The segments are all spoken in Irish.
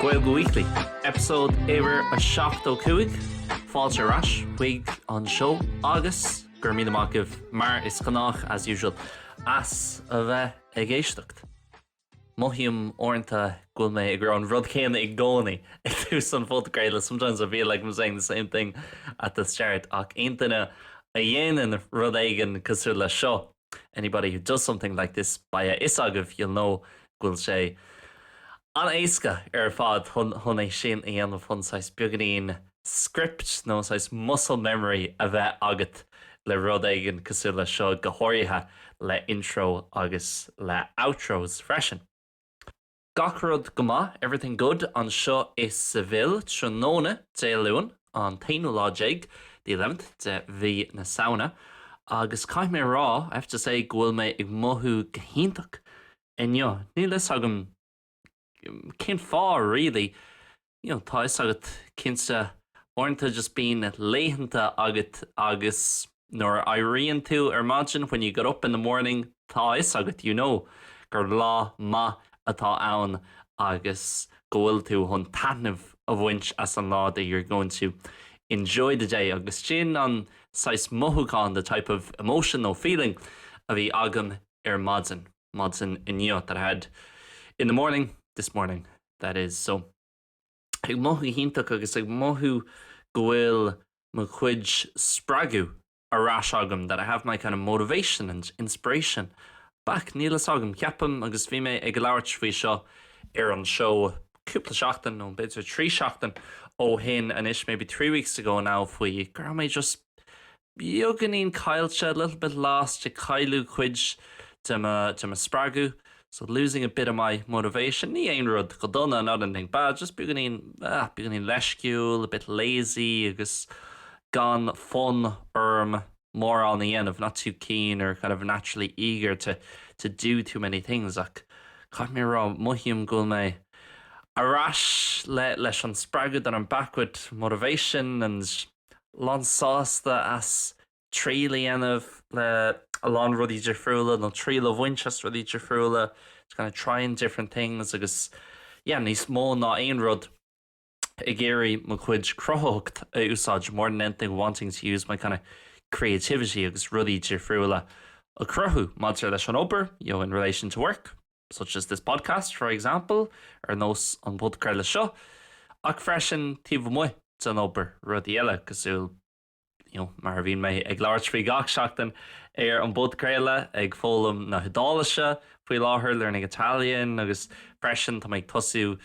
Gaeilge Weekly, Episode uimhir 75, Fáilte ar ais chuig an seó agus go raibh míle maith agaibh mar is gnách, as usual, as a bheith ag éisteacht. Mothaím uaireanta go bhfuil mé ag rá an rud céanna i gcónaí ag tús an phodchraoladh, sometimes I feel like I'm saying the same thing at the start, ach aon duine a dhéanann rud éigin cosúil leis seo, anybody who does something like this, beidh a fhios agaibh, you'll know, go bhfuil sé an-éasca ar fad chun chun é sin a dhéanamh, chun saghas beagáinín script nó saghas muscle memory a bheith agat le rud éigin cosúil leis seo, go háirithe le intro agus le outros freisin. Gach rud go maith, everything good, anseo i Seville tráthnóna Dé Luain, an t-aonú lá déag, the eleventh, de mhí na Samhna, agus caithfidh mé a rá, I have to say, go bhfuil mé ag mothú go hiontach inniu. Níl fhios agam cén fáth really, you know, tá fhios agat cinnte, uaireanta just bíonn laethanta agat agus nuair a éiríonn tú ar maidin, when you get up in the morning, tá fhios agat, you know, gur lá maith atá ann agus go bhfuil tú chun taitneamh a bhaint as an lá that you're going to enjoy the day agus sin an saghas mothúchán, the type of emotion nó feeling a bhí agam ar maidin. maidin inniu that I had in the morning this morning that is so ag mothú iontach agus ag mothú go bhfuil mo chuid spreagadh ar ais agam that I have my kind of motivation and inspiration back níl fhios agam ceapaim agus bhí mé ag labhairt faoi seo ar an seó cúpla seachtain nó b'fhéidir 3 seachtain ó shin anois maybe 3 weeks ago now faoi go raibh mé just beagáinín caillte, a little bit lost, ag cailleadh cuid de mo, de mo spreagadh, so losing a bit of my motivation, ní aon rud go dona, not anything bad, just beagáinín, ah, beagáinín leisciúil, a bit lazy agus gan fonn orm mórán a dhéanamh, not too keen or kind of naturally eager to, to do too many things ach caithfidh mé a rá, mothaím go bhfuil mé ar ais le, leis an spreagadh that I'm back with motivation and lán sásta as triail a dhéanamh le a lán rudaí difriúla nó triail a bhaint as rudaí difriúla, just kind of trying different things agus yeah níos mó ná aon rud ag iarraidh mo chuid cruthaitheacht a úsáid more than anything wanting to use my kind of creativity agus rudaí difriúla a chruthú maidir leis an obair, you know, in relation to work, such as this podcast for example, ar nós an podchraoladh seo, ach freisin taobh amuigh den obair, rudaí eile cosúil you know, mar a bhíonn mé ag labhairt faoi gach seachtain ar an bpodchraoladh, ag foghlaim na hIodáilise faoi láthair, learning Italian, agus freisin tá mé ag tosú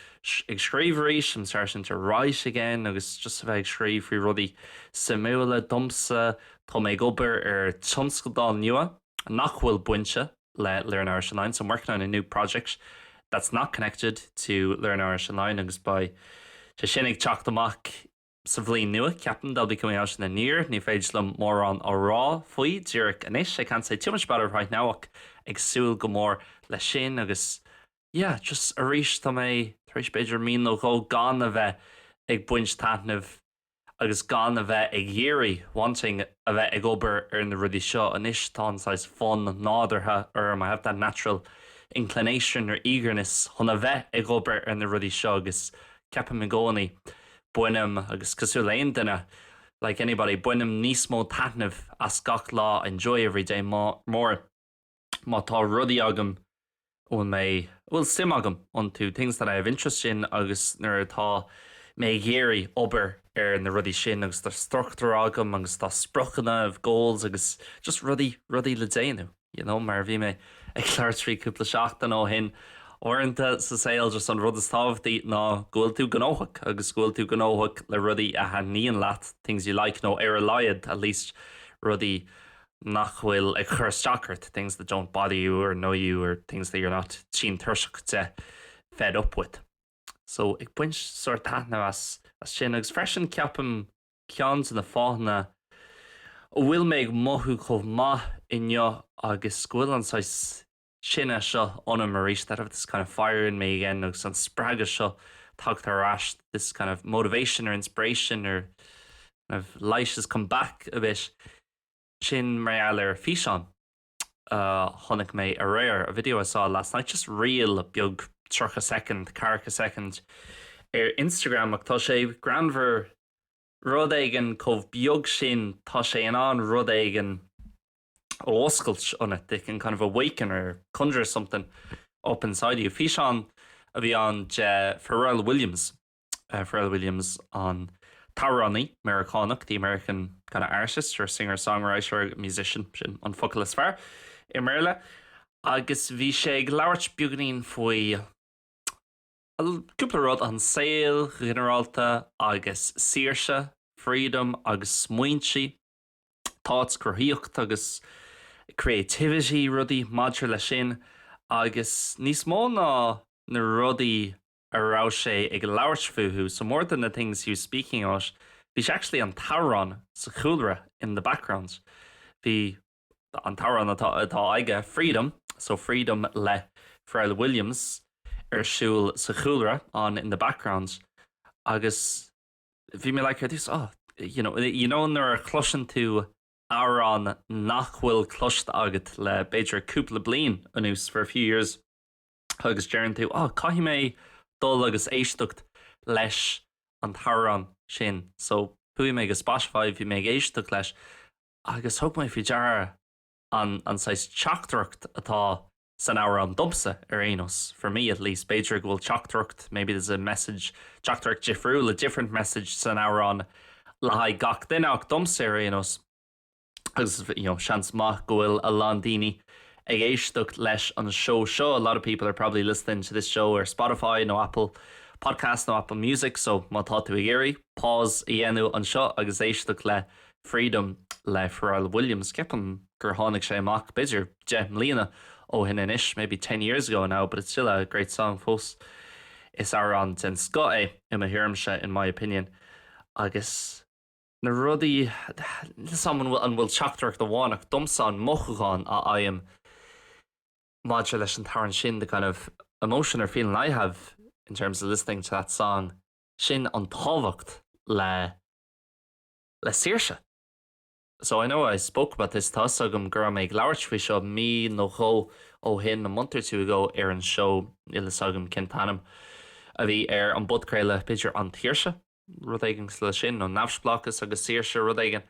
ag scríobh arís, I'm starting to write again, agus just a bheith ag scríobh faoi rudaí suimiúla domsa, tá mé ag obair ar tionscadal nua nach bhfuil bainte le Learn Irish Online, so I'm working on a new project that's not connected to Learn Irish Online agus beidh sé sin ag teacht amach sa bhliain nua, ceapaim, that'll be coming out in the new year, ní féidir liom mórán a rá faoi díreach anois, I can't say too much about it right now ach ag súil go mór leis sin agus yeah, just arís tá mé tar éis b'fhéidir mí nó dhó gan a bheith ag baint taitneamh agus gan a bheith ag iarraidh, wanting, a bheith ag obair ar na rudaí seo. Anois tá an saghas fonn nádúrtha orm, I have that natural inclination or eagerness chun a bheith ag obair ar na rudaí seo agus ceapaim i gcónaí, bainim, agus cosúil le aon duine, like anybody, bainim níos mó taitnimh as gach lá, I enjoy every day more. má tá rudaí agam a bhfuil mé, a bhfuil suim agam iontu, things that I have interest in agus nuair atá mé ag iarraidh obair ar na rudaí sin agus tá struchtúr agam agus tá spriocanna, I've goals agus just rudaí, rudaí le déanamh, you know, mar a bhí mé ag labhairt faoi cúpla seachtain ó shin. Uaireanta sa saol just an rud is tábhachtaí ná go bhfuil tú gnóthach agus go bhfuil tú gnóthach le rudaí a thaitníonn leat, things you like, nó ar a laghad, at least, rudaí nach bhfuil ag cur isteach ort, things that don't bother you or annoy you or things that you're not tinn tuirseach de, fed up with. So ag baint sórt taitneamh as as sin agus freisin ceapaim ceann de na fáthanna a bhfuil mé ag mothú chomh maith inniu agus go bhfuil an saghas tine seo ionam arís, that I have this kind of fire in me again agus an spreagadh seo tagtha ar ais, this kind of motivation or inspiration or kind of light has come back a bit. Sin mar gheall ar físeán a chonaic mé aréir, a video I saw last night, just reel beag 30 soicind, ceathracha soicind. ar Instagram ach tá sé greannmhar rud éigin chomh beag sin tá sé in ann rud éigin a oscailt ionat it can kind of awaken or conjure something up inside you. Físeán a bhí ann de Pharrell Williams Pharrell Williams an t-amhránaí Meiriceánach, the American kind of artist or singer-songwriter, musician, sin an focal is fearr i mBéarla, agus bhí sé ag labhairt beagáinín faoi cúpla rud, an saol ginearálta agus saoirse, freedom agus smaointe, thoughts, cruthaíocht agus creativity, rudaí maidir leis sin agus níos mó ná na rudaí a raibh sé ag labhairt fúthu, so more than the things he was speaking about, bhí sé actually an t-amhrán sa chúlra, in the background. Bhí an t-amhrán atá atá aige, Freedom, so Freedom le Pharrell Williams ar siúl sa chúlra, on in the background, agus bhí mé like ar dtús, oh, you know, you know nuair a chloiseann tú amhrán nach bhfuil cloiste agat le b'fhéidir cúpla bliain anuas, for a few years, agus deireann tú, oh, caithfidh mé dul agus éisteacht leis an t-amhrán sin. So chuaigh mé go Spotify, bhí mé ag éisteacht leis agus thug mé faoi deara an an saghas teachtaireacht atá san amhrán domsa ar aon nós, for me at least, b'fhéidir go bhfuil teachtaireacht, maybe there's a message, teachtaireacht difriúil, a different message san amhrán le haghaidh gach duine ach domsa ar aon nós. agus you know, seans maith go bhfuil a lán daoine ag éisteacht leis an seó seo, a lot of people are probably listening to this show ar Spotify nó Apple Podcast nó Apple Music, so má tá tú ag iarraidh pause a dhéanamh anseo agus éisteacht le Freedom le Pharrell Williams, ceapaim gur tháinig sé amach b'fhéidir 10 mbliana ó shin anois, maybe 10 years ago now, but it's still a great song fós. Is amhrán den scoth é i mo thuairimse, in my opinion, agus na rudaí, níl 'fhios a'm an bhfuil, an bhfuil teachtaireacht amháin ach domsa an mothúchán a fhaighim maidir leis an t-amhrán sin, the kind of emotion or feeling I have in terms of listening to that song, sin an tábhacht le, le saoirse. So I know I spoke about this, tá 'fhios agam go raibh mé ag labhairt faoi seo mí nó dhó ó shin, a month or two ago ar an seó, níl 'fhios agam cén t-ainm a bhí ar an bpodchraoladh, b'fhéidir An tSaoirse? rud éigin cosúil leis sin, nó neamhspleáchas agus saoirse, rud éigin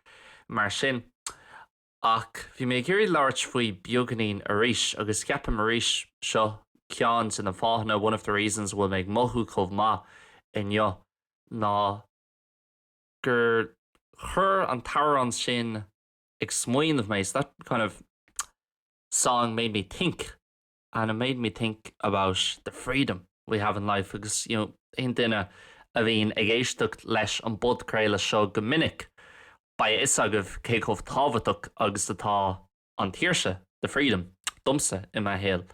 mar sin. Ach bhí mé ag iarraidh labhairt faoi beagáinín arís, agus ceapaim arís, seo ceann de na fáthanna, one of the reasons, a bhfuil mé ag mothú chomh maith inniu, ná gur chuir an t-amhrán sin ag smaoineamh mé, so that kind of song made me think. and it made me think about the freedom we have in life agus you know aon duine a bhíonn ag éisteacht leis an bpodchraoladh seo go minic, beidh a fhios agaibh cé chomh tábhachtach agus atá an tsaoirse, the freedom, domsa i mo shaol.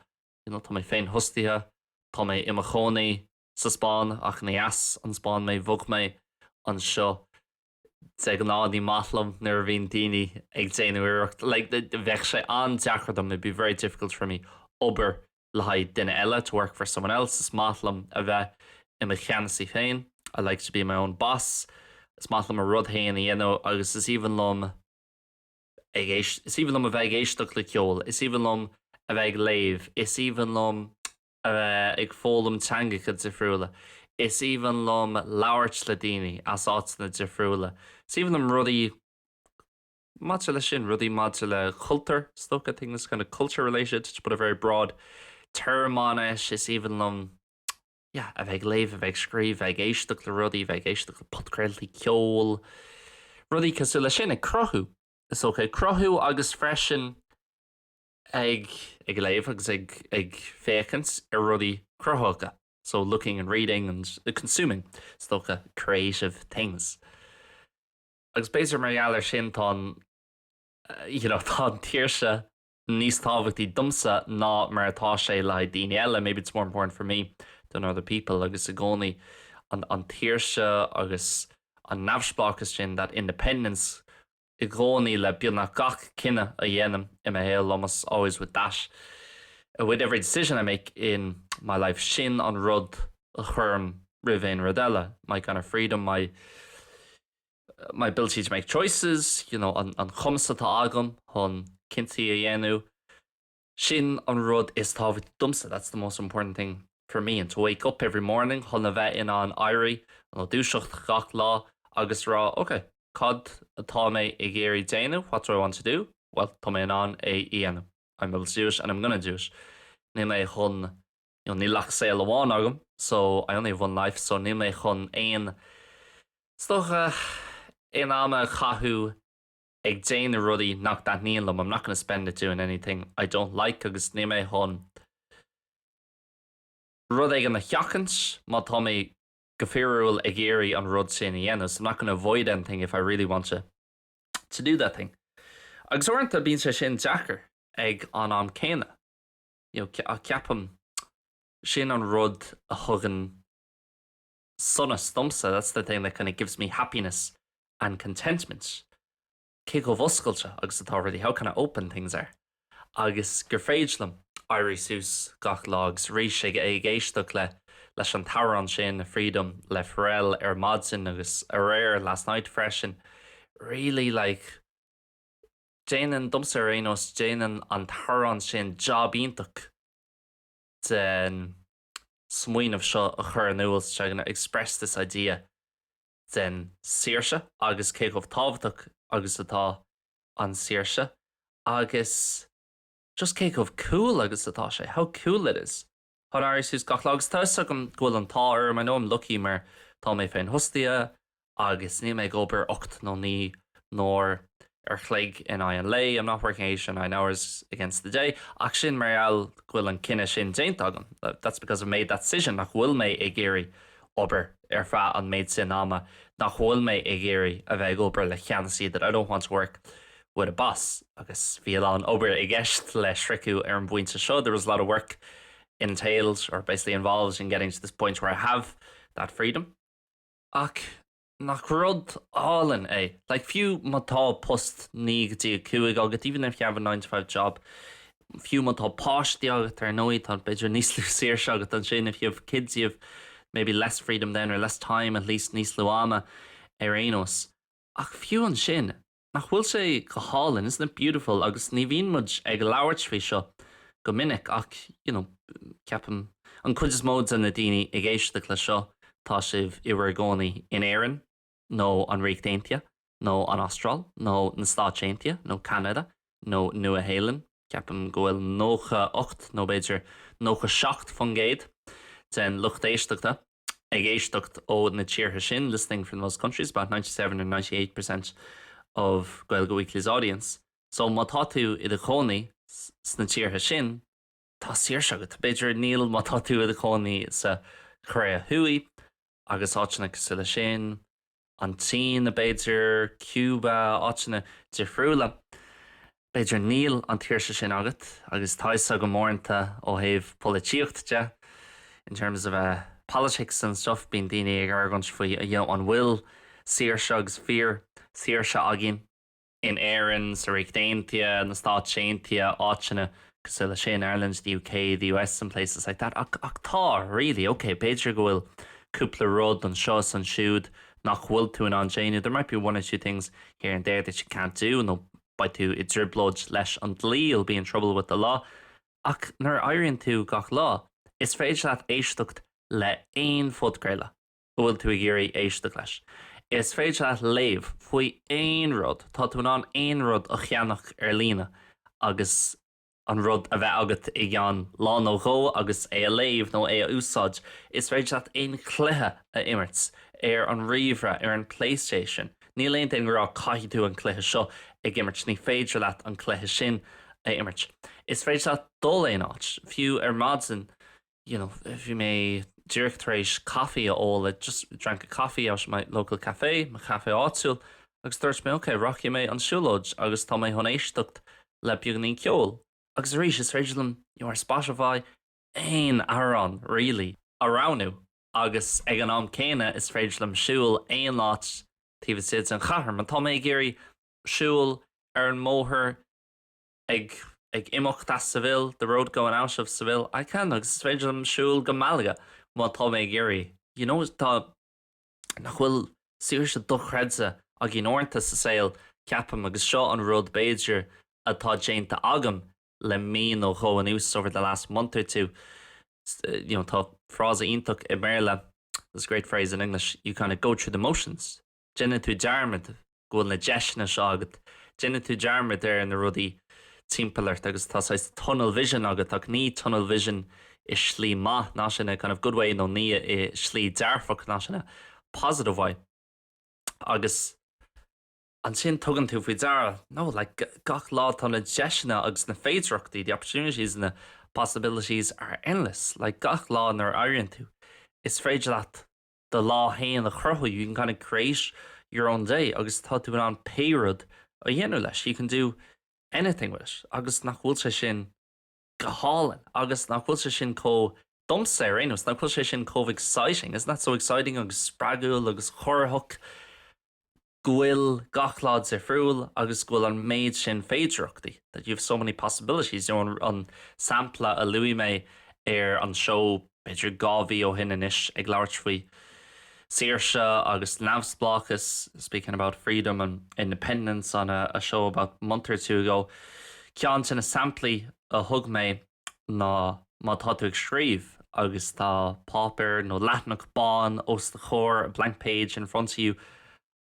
You know, tá mé féinfhostaithe, tá mé i mo chónaí sa Spáinn ach ní as an Spáinn mé, bhog mé anseo De ghnáth ní maith liom nuair a bhíonn daoine ag déanamh iarracht, like, bheadh sé an-deacair dom, it'd be very difficult for me, obair le haghaidh duine eile, to work for someone else, is maith liom a bheith i mo cheannasaí féin, I like to be my own boss, is maith liom mo rud féin a dhéanamh agus is aoibhinn liom ag éist, is aoibhinn liom a bheith ag éisteacht le ceol, is aoibhinn liom a bheith ag léamh, is aoibhinn liom a bheith ag foghlaim teangacha difriúla. Is aoibhinn liom labhairt le daoine as áiteanna difriúla. Is aoibhinn liom rudaí maidir leis sin, rudaí maidir le cultúr, is dócha, things kind of culture related, to put a very broad term on it. Is aoibhinn liom, yeah, a bheith ag léamh, a bheith ag scríobh, a bheith ag éisteacht le rudaí, a bheith ag éisteacht le podchraoltaí ceoil, rudaí cosúil leis sin, ag cruthú, is dócha, ag cruthú agus freisin ag ag léamh agus ag ag féachaint ar rudaí cruthaitheacha, so looking and reading and consuming, is dócha, creative things. Agus b'fhéidir mar gheall air sin tá an you know tá an tsaoirse níos tábhachtaí domsa ná mar atá sé le haghaidh daoine eile, maybe it's more important for me than other people agus i gcónaí an an tsaoirse agus an neamhspleáchas sin, that independence, i gcónaí le beagnach gach cinneadh a dhéanaim i mo shaol, almost always with that, with every decision I make in my life, sin an rud a chuirim roimh aon rud eile, my kind of freedom, my my ability to make choices, you know, an an cumas atá agam chun cinntí a dhéanamh, sin an rud is tábhachtaí domsa, that's the most important thing. for me and to wake up every morning chun a bheith in ann éirí nó dúiseacht gach lá agus rá ok, cad atá mé ag iarraidh déanamh, what do I want to do? Well, tá mé in ann é a dhéanamh. I'm able to do it and I'm gonna do it. Níl mé chun you know, níl ach saol amháin agam, so I only have one life, so níl mé chun aon is dócha aon ama a chaitheamh ag déanamh rudaí nach dtaitníonn liom, I'm not gonna spend it doing anything I don't like agus níl mé chun rud éigin a sheachaint má tá mé go fíorúil ag iarraidh an rud sin a dhéanamh, so I'm not gonna avoid anything if I really want to to do that thing. Agus uaireanta bíonn sé sin deacair ag an am céanna. You know, ceapaim sin an rud a thugann sonas domsa, that's the thing that kind of gives me happiness and contentment. Cé chomh oscailte agus atá rudaí, how kind of open things are. Agus gur féidir liom éirí suas gach lá agus arís ag ag éisteacht le leis an t-amhrán sin Freedom le Pharrell ar maidin agus aréir last night freisin. Really like déanann domsa ar aon nós déanann an t-amhrán sin job iontach den smaoineamh seo a chur in iúl so gonna express this idea den saoirse agus cé chomh tábhachtach agus atá an saoirse agus just cé chomh cool agus atá sé, how cool it is. Chun éirí suas gach lá agus tá fhios agam go bhfuil an t-ádh orm, I know I'm lucky mar tá mé féinfhostaithe agus níl mé ag obair 8 nó 9 n-uair ar chloig in aghaidh an lae, I'm not working 8 or 9 hours against the day, ach sin mar gheall go bhfuil an cinneadh sin déanta agam, that's because I've made that decision nach bhfuil mé ag iarraidh obair ar feadh an méid sin ama, nach bhfuil mé ag iarraidh a bheith ag obair le ceannasaí that I don't want to work with a boss agus bhí a lán obair i gceist le sroicheadh ar an bpointe seo, there was a lot of work entailed or basically involved in getting to this point where I have that freedom. Ach nach rud álainn é? Like fiú má tá post 9 go dtí 5 agat, even if you have a 9 to 5 job, fiú má tá páistí agat ar ndóigh tá b'fhéidir níos lú saoirse agat ansin, if you have kids you have maybe less freedom then or less time at least níos lú ama ar aon nós. Ach fiú ansin, Nach bhfuil sé go hálainn, isn't it beautiful, agus ní bhíonn muid ag labhairt faoi seo go minic ach you know ceapaim an chuid is mó de na daoine ag éisteacht le seo tá sibh i bhur gcónaí in Éirinn nó an Ríocht Aontaithe nó an Astráil nó na Stáit Aontaithe nó Ceanada nó Nua Shéalainn, ceapaim go bhfuil 98 nó b'fhéidir 97% den lucht éisteachta ag éisteacht ó na tíortha sin, listening from those countries, about 97 or 98 percent of Gaeilge Weekly's audience. So má tá tú i do chónaí sna tíortha sin, tá saoirse agat. B'fhéidir níl má tá tú i do chónaí sa Chóiré Thuaidh agus áiteanna cosúil leis sin, an tSín, b'fhéidir, Cuba, áiteanna difriúla. B'fhéidir níl an tsaoirse sin agat agus tá fhios agam uaireanta ó thaobh polaitíocht de, in terms of uh, politics and stuff, bíonn daoine ag argóint faoi you know, an bhfuil saoirse agus fíor saoirse againn in Éirinn, sa Ríocht Aontaithe, na Stáit Aontaithe, áiteanna cosúil leis sin, Ireland, the UK, the US and places like that. Ach, ach tá, really, ok, b'fhéidir go bhfuil cúpla rud anseo is ansiúd nach bhfuil tú in ann déanamh, there might be one or two things here and there that you can't do, nó beidh tú i dtrioblóid leis an dlí, you'll be in trouble with the law. Ach nuair a éiríonn tú gach lá, is féidir leat éisteacht le aon phodchraoladh a bhfuil tú ag iarraidh éisteacht leis. Is féidir leat léamh faoi aon rud, tá tú in ann aon rud a cheannach ar líne agus an rud a bheith agat i gceann lá nó dhó agus é a léamh nó é a úsáid. Is féidir leat aon chluiche a imirt ar an ríomhaire, ar an PlayStation. Níl aon duine ag rá caithfidh tú an cluiche seo ag imirt, ní féidir leat an cluiche sin a imirt. Is féidir leat dul aon áit, fiú ar maidin, you know, bhí mé díreach tar éis caife a ól, I just drank a coffee out at my local cafe, mo chaife áitiúil, agus dúirt mé ok, rachaidh mé an siúlóid agus tá mé chun éisteacht le beagáinín ceoil. Agus arís, is féidir liom, you know, ar Spotify, aon amhrán, really, a roghnú agus ag an am céanna is féidir liom siúl aon áit taobh istigh den chathair. Má tá mé ag iarraidh siúl ar an mbóthar ag ag imeacht as Seville, the road going out of Seville, I can agus is féidir liom siúl go Malaga má tá mé ag iarraidh. You know, tá nach bhfuil saoirse dochreidte againn uaireanta sa saol, ceapaim, agus seo an rud b'fhéidir atá déanta agam le mí nó dhó anuas over the last month or two. You know, tá frása iontach i mBéarla, there's a great phrase in English, you kind of go through the motions. Déanann tú dearmad go bhfuil na deiseanna seo agat, déanann tú dearmad ar na rudaí timpeall ort agus tá saghas tunnel vision agat ach ní tunnel vision i slí maith, not in a kind of good way nó ní i slí dearfach, not in a positive way. Agus ansin tugann tú faoi deara, no, like gach lá tá na deiseanna agus na féidearthachtaí, the opportunities and the possibilities are endless. Like gach lá nuair a éiríonn tú, is féidir leat do lá féin a chruthú, you can kind of create your own day agus tá tú in ann pé rud a dhéanamh leis, you can do anything with it agus nach bhfuil sé sin go hálainn agus nach bhfuil sé sin chomh domsa ar aon nós, nach bhfuil sé sin chomh exciting, isn't that so exciting agus spreagúil agus corraitheach go bhfuil gach lá difriúil agus go bhfuil an méid sin féidearthachtaí, that you have so many possibilities, you know, an sampla a luaigh mé ar an seó b'fhéidir 2 mhí ó shin anois ag labhairt faoi saoirse agus neamhspleáchas, speaking about freedom and independence on a a show about month or two ago, ceann de na samplaí a thug mé ná má tá tú ag scríobh agus tá páipéar nó leathanach bán os do chomhair, a blank page in front of you,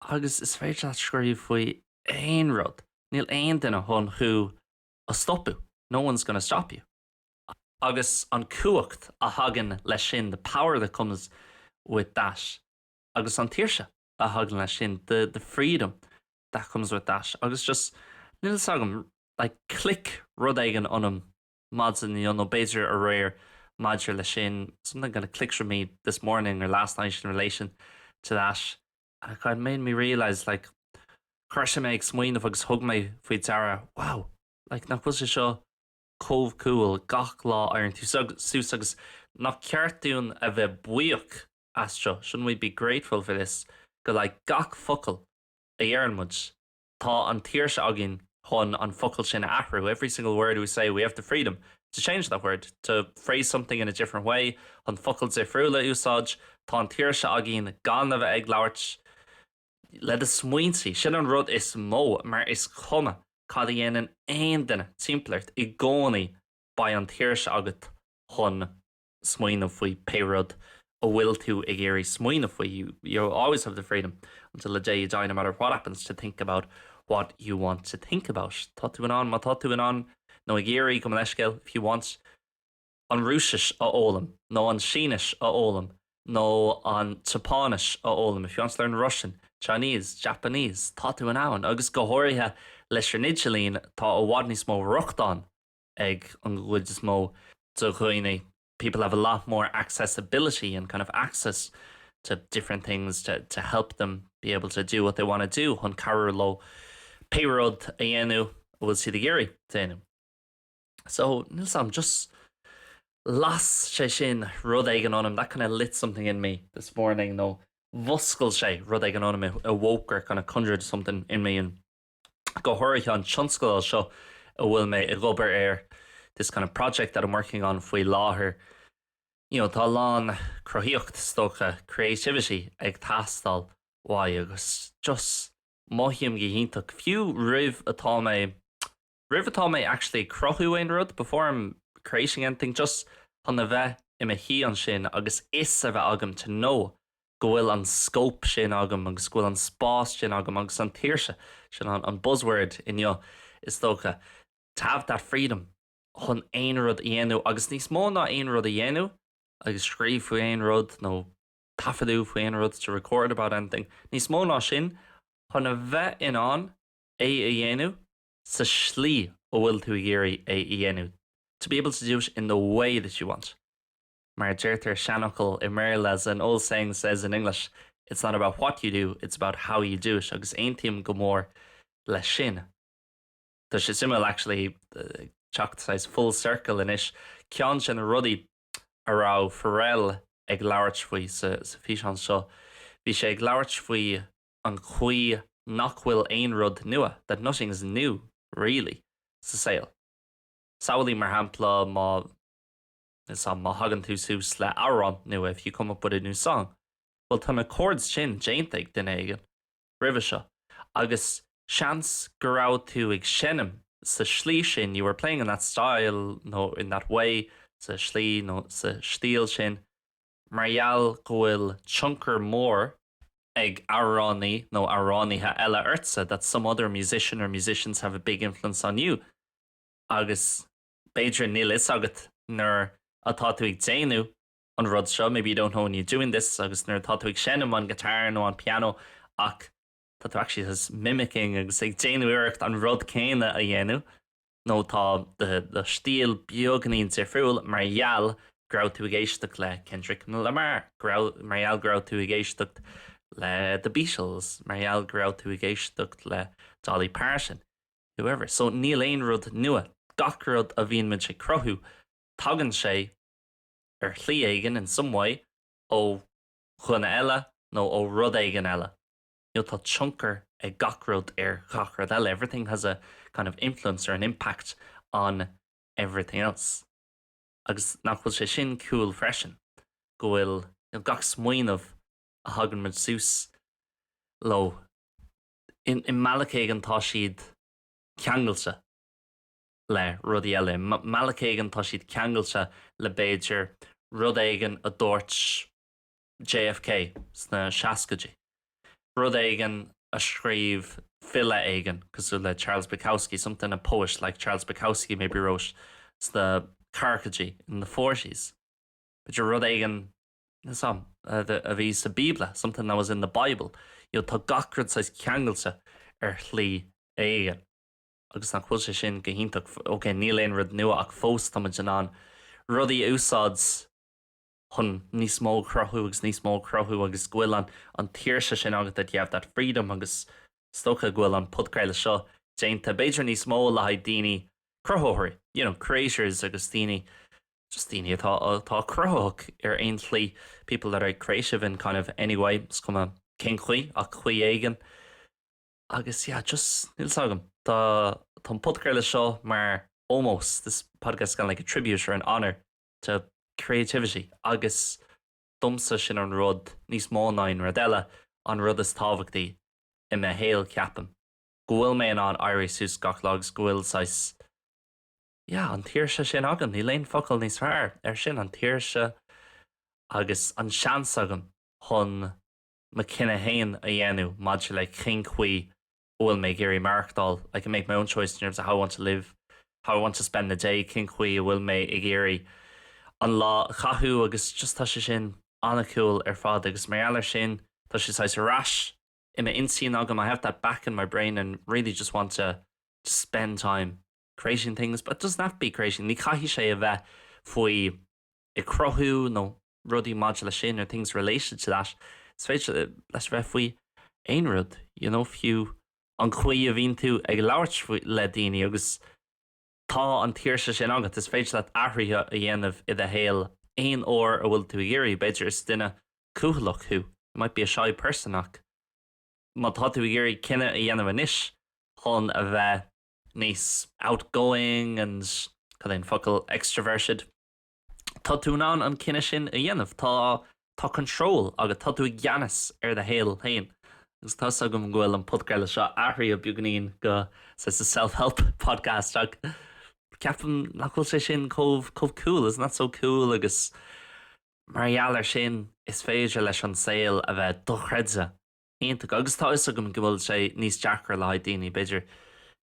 agus is féidir leat scríobh faoi aon rud, níl aon duine chun thú a stopadh, no one's gonna stop you. Agus an cumhacht a thagann leis sin, the power that comes with that, agus an tsaoirse a thagann leis sin, the the freedom that comes with that. Agus just, níl fhios agam, like click rud éigin ionam maidin inniu nó b'fhéidir aréir maidir leis sin, something kind of clicked for me this morning or last night in relation to that and it kind of made me realise like chuir sé mé ag smaoineamh agus thug mé faoi deara wow, like nach bhfuil sé seo chomh cool gach lá éiríonn tú suas agus nach ceart dúinn a bheith buíoch as seo, shouldn't we be grateful for this go like gach focal a deireann muid Tá an tsaoirse againn chun an focal sin a athrú, every single word we say we have the freedom to change that word, to phrase something in a different way, chun focail difriúla a úsáid. Tá an tsaoirse againn gan a bheith ag labhairt le do smaointe. Sin an rud is mó, mar is cuma cad a dhéanann aon duine timpeall ort, i gcónaí beidh an tsaoirse agat chun smaoineamh faoi pé rud a bhfuil tú ag iarraidh smaoineamh faoi, you you always have the freedom until the day you die no matter what happens to think about what you want to think about. Tá tú in ann, má tá tú in ann nó ag iarraidh, gabh mo leithscéal, if you want an Rúisis a fhoghlaim nó an Sínis a fhoghlaim nó an tSeapáinis a fhoghlaim, if you want to learn Russian, Chinese, Japanese, tá tú in ann agus go háirithe leis an idirlíon tá i bhfad níos mó rochtain ag an gcuid is mó de dhaoine, people have a lot more accessibility and kind of access to different things to, to help them be able to do what they want to do chun cabhrú leo pé rud a dhéanamh a bhfuil siad ag iarraidh déanamh. So níl 's a'm, just las sé sin rud éigin ionam, that kind of lit something in me this morning nó mhuscail sé rud éigin ionam, it awoke or kind of conjured something in me and go háirithe an tionscadal seo a bhfuil mé ag obair air, this kind of project that I'm working on faoi láthair, you know, tá a lán cruthaíocht, is dócha, creativity ag teastáil uaidh agus just mothaím go hiontach, fiú roimh atá mé, roimh atá mé actually ag cruthú aon rud, before I'm creating anything, just chun a bheith i mo shuí ansin agus fhios a bheith agam to know go bhfuil an scóip sin agam agus go bhfuil an spás sin agam agus an tsaoirse, sin an buzzword inniu is dócha, to have that freedom chun aon rud a dhéanamh agus níos mó ná aon rud a dhéanamh agus scríobh faoi aon rud nó taifeadadh faoi aon rud, to record about anything, níos mó ná sin, chun a bheith in ann é a dhéanamh sa slí a bhfuil tú ag iarraidh é a dhéanamh, to be able to do it in the way that you want. Mar a deirtear seanfhocal i mBéarla, as an old saying says in English, it's not about what you do, it's about how you do it agus aontaím go mór leis sin. Tá sé suimiúil actually teacht saghas full circle anois, ceann de na rudaí a raibh Pharrell ag labhairt faoi sa físeán seo, bhí sé ag labhairt faoi an chaoi nach bhfuil aon rud nua, that nothing is new really, sa saol. Samhlaigh mar shampla má. Is má thagann tú suas le amhrán nua, if you come up with a new song, bhuel tá na chords sin déanta ag duine éigin roimhe seo agus seans go raibh tú ag seinm sa slí sin, you were playing in that style nó in that way sa slí nó sa stíl sin mar gheall go bhfuil tionchar mór ag amhránaí nó amhránaithe eile ortsa, that some other musician or musicians have a big influence on you agus b'fhéidir níl fhios agat nuair atá tú ag déanamh an rud seo, maybe you don't know when you're doing this agus nuair atá tú ag seinm an guitar nó an piano ach tá tú actually just mimicking agus ag déanamh iarracht an rud céanna a dhéanamh nó tá do stíl beagáinín difriúil mar gheall go raibh tú ag éisteacht le Kendrick Lamar, mar gheall go raibh tú ag éisteacht le The Beatles, mar gheall go raibh tú ag éisteacht le Dolly Parton, whoever. So níl aon rud nua. Gach rud a bhíonn muid ag cruthú, tagann sé ar shlí éigin, in some way, ó dhuine eile nó ó rud éigin eile. You know, tá tionchar ag gach rud ar gach rud eile. Everything has a kind of influence or an impact on everything else. Agus nach bhfuil sé sin cool freisin, go bhfuil you know, gach smaoineamh a thagann muid suas leo, i mbealach éigin tá siad ceangailte le rudaí eile. I mbealach éigin tá siad ceangailte le b'fhéidir rud éigin a dúirt JFK sna seascaidí. Rud éigin a scríobh file éigin cosúil le Charles Bukowski, something a poet like Charles Bukowski maybe wrote sna ceathrachaidí, in the forties. B'fhéidir rud éigin sam a bhí sa Bíobla, something that was in the Bible. You know, tá gach rud saghas ceangailte ar shlí éigin. Agus nach bhfuil sé sin go hiontach, ok, níl aon rud nua ach fós táimid in ann rudaí a úsáid chun níos mó a chruthú agus níos mó a chruthú agus go bhfuil an an tsaoirse sin agat that you have that freedom agus is dócha go bhfuil an podchraoladh seo déanta b'fhéidir níos mó le haghaidh daoine cruthaitheoirí, you know, creators agus daoine just daoine atá atá cruthaitheach ar aon tslí, people that are creative in kind of any way, is cuma cén chaoi ach chaoi éigin. Agus yeah, just níl 's agam. Tá tá an podchraoladh seo mar ómós, this podcast is kind of like a tribute or an honour to creativity agus domsa sin an rud níos mó ná aon rud eile, an rud is tábhachtaí i mo shaol ceapaim. Go bhfuil mé in ann éirí suas gach lá agus go bhfuil saghas yeah an tsaoirse sin agam, níl aon focal níos fearr ar sin, an tsaoirse agus an seans agam chun mo chinneadh féin a dhéanamh maidir le cén chaoi a bhfuil mé ag iarraidh maireachtáil, I can make my own choice in terms of how I want to live, how I want to spend the day, cén chaoi a bhfuil mé ag iarraidh an lá a chaitheamh agus just tá sé sin an-cool ar fad agus mar gheall air sin tá sé saghas ar ais i m'intinn agam, I have that back in my brain and really just want to spend time creating things but it doesn't have to be creating, ní chaithfidh sé a bheith faoi ag cruthú nó rudaí maidir leis sin or things related to that, is féidir leis bheith faoi aon rud, you know, fiú an chaoi a bhíonn tú ag labhairt le daoine agus tá an tsaoirse sin agat, is féidir leat athruithe a dhéanamh i do shaol aon uair a bhfuil tú ag iarraidh, b'fhéidir is duine cúthaileach thú, you might be a shy person ach má tá tú ag iarraidh cinneadh a dhéanamh anois chun a bheith níos outgoing and cad é an focal extroverted, Tá tú in ann an cinneadh sin a dhéanamh. Tá tá control agat, tá tú i gceannas ar do shaol féin. Agus tá 's agam go bhfuil an podchraoladh seo athraithe beagáinín go saghas self-help podcast ach ceapaim nach bhfuil sé sin chomh chomh cool, isn't that so cool agus mar gheall air sin is féidir leis an saol a bheith dochreidte iontach. Agus tá 'fhios agam go bhfuil sé níos deacra le haghaidh daoine, b'fhéidir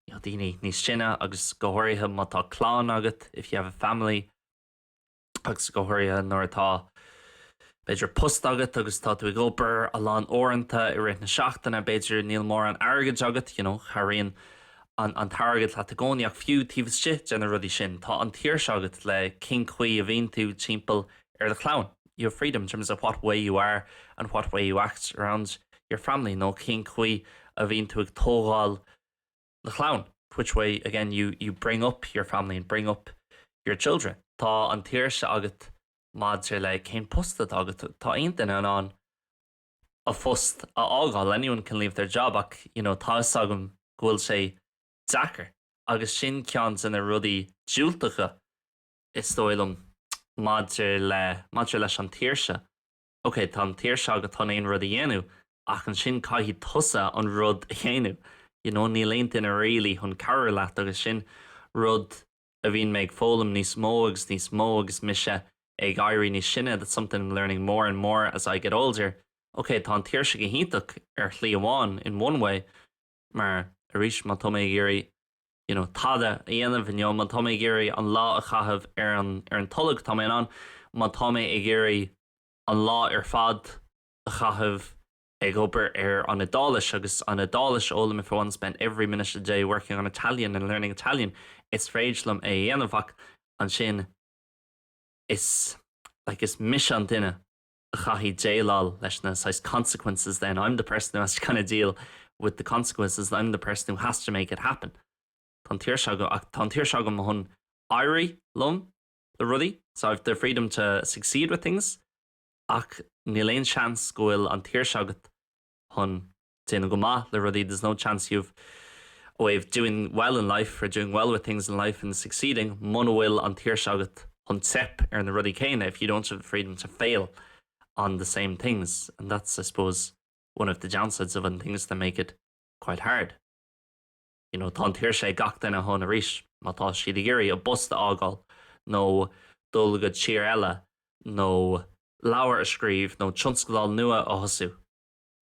you know, daoine níos sine agus go háirithe má tá clann agat, if you have a family, agus go háirithe nuair atá b'fhéidir post agat agus tá tú ag obair a lán uaireanta i rith na seachtaine, b'fhéidir níl mórán airgid agat, you know, cabhraíonn an, an t-airgead leat i gcónaí ach fiú taobh istigh de na rudaí sin, tá an tsaoirse agat le cén chaoi a bhíonn tú timpeall ar do chlann. You have freedom in terms of what way you are and what way you act around your family nó cén chaoi a bhíonn tú ag tógáil do chlann, which way again you, you bring up your family and bring up your children. Tá an tsaoirse agat maidir le cén post atá agat. Tá aon duine in ann a phost a fhágáil, anyone can leave their job ach you know, tá 'fhios agam go bhfuil sé deacair agus sin ceann de na rudaí diúltacha is dóigh liom maidir le, maidir leis an tsaoirse. Ok, tá an tsaoirse agat chun aon rud a dhéanamh ach ansin caithfidh tusa an rud a dhéanamh. You know, níl aon duine really chun cabhrú leat agus sin rud. a bhíonn mé ag foghlaim níos mó agus níos mó agus mise ag éirí níos sine, that's something I'm learning more and more as I get older. Ok, tá an tsaoirse go hiontach ar shlí amháin, in one way, mar arís má tá mé ag iarraidh you know, tada a dhéanamh inniu, má tá mé ag iarraidh an lá a chaitheamh ar an ar an tolg, tá mé in ann, má tá mé ag iarraidh an lá ar fad a chaitheamh ag obair ar an Iodáilis agus an Iodáilis a fhoghlaim if I want to spend every minute of the day working on Italian and learning Italian, is féidir liom é a dhéanamh ach ansin is like is mise an duine a chaithfidh déileáil leis na saghas consequences then I'm the person who has to kind of deal with the consequences I'm the person who has to make it happen. Tá an tsaoirse agam ach tá an tsaoirse agam chun éirí liom le rudaí so I've the freedom to succeed with things ach níl aon seans go bhfuil an tsaoirse agat chun déanamh go maith le rudaí there's no chance you've a way of doing well in life or doing well with things in life and succeeding muna bhfuil an tsaoirse agat chun teip ar na rudaí céanna if you don't have the freedom to fail on the same things and that's I suppose one of the downsides of and things that make it quite hard. You know, tá an tsaoirse ag gach duine chun arís má tá siad ag iarraidh a bpost a fhágáil nó dul go tír eile nó leabhar a scríobh nó tionscadal nua a thosú.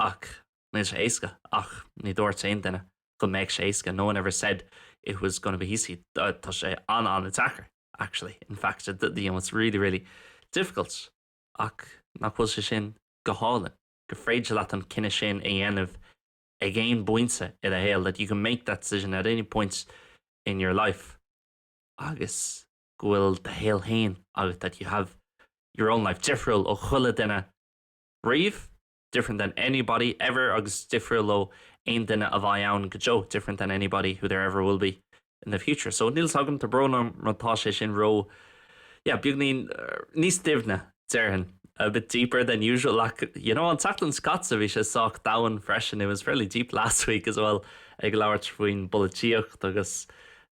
Ach níl sé éasca ach ní dúirt aon duine go mbeadh sé éasca no one ever said it was gonna be easy tá sé an-an-deacair actually in fact you know it's really really difficult ach nach bhfuil sé sin go hálainn gur féidir leat an cinneadh sin a dhéanamh ag aon bpointe i do shaol that you can make that decision at any point in your life agus go bhfuil do shaol féin agat that you have your own life difriúil ó chuile duine riamh different than anybody ever agus difriúil ó aon duine a bheidh ann go deo different than anybody who there ever will be in the future. So níl 's agam tá brón orm má tá sé sin ró yeah beagnín níos doimhne déarfainn a bit deeper than usual ach you know an tseachtain seo caite bhí sé sách domhain freisin it was fairly deep last week as well ag labhairt faoin bpolaitíocht agus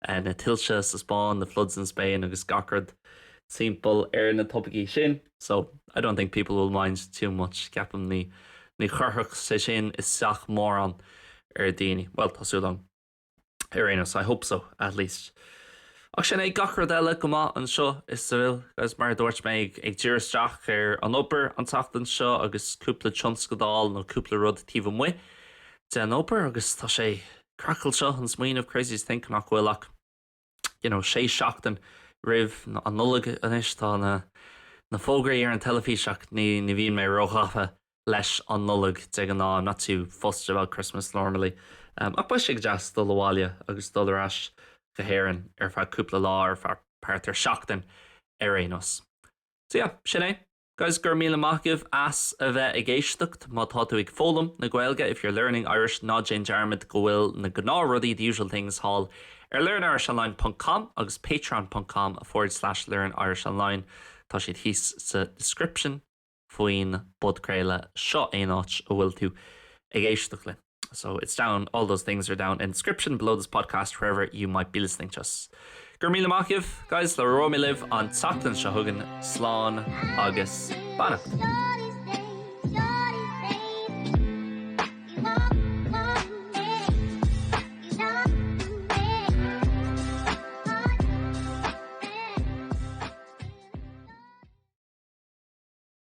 na tuilte sa Spáinn the floods in Spain agus gach rud timpeall ar na topaicí sin. So I don't think people will mind too much ceapaim ní ní chuirfeadh sé sin isteach mórán ar daoine. Well tá súil agam. Ar aon nós, I hope so, at least. Ach sin é gach rud eile go maith anseo i Seville, agus mar a dúirt mé, ag díriú isteach ar an obair an tseachtain seo agus cúpla tionscadal nó cúpla rud taobh amuigh den obair agus tá sé craiceáilte an smaoineamh crazy to think nach bhfuil ach you know sé seachtain roimh an Nollaig anois tá na na fógraí ar an teilifís ach ní ní bhíonn mé róghafa leis an Nollaig de ghnáth I'm not too fussed about Christmas normally um, ach beidh sé go deas dul abhaile agus dul ar ais go hÉirinn ar feadh cúpla lá ar feadh thart ar seachtain ar aon nós. So yeah, sin é. Guys, go raibh míle maith agaibh as a bheith ag éisteacht. Má tá tú ag foghlaim na Gaeilge, if you're learning Irish, ná déan dearmad go bhfuil na gnáthrudaí, the usual things, thall ar learnirishonline ponc com agus patreon ponc com forward slash learnirishonline. Tá siad thíos sa description faoin bpodchraoladh seo aon áit a bhfuil tú ag éisteacht linn. So it's down, all those things are down in the description below this podcast wherever you might be listening to us. Go raibh míle maith agaibh, guys, labhróidh mé libh an tseachtain seo chugainn, slán agus beannacht.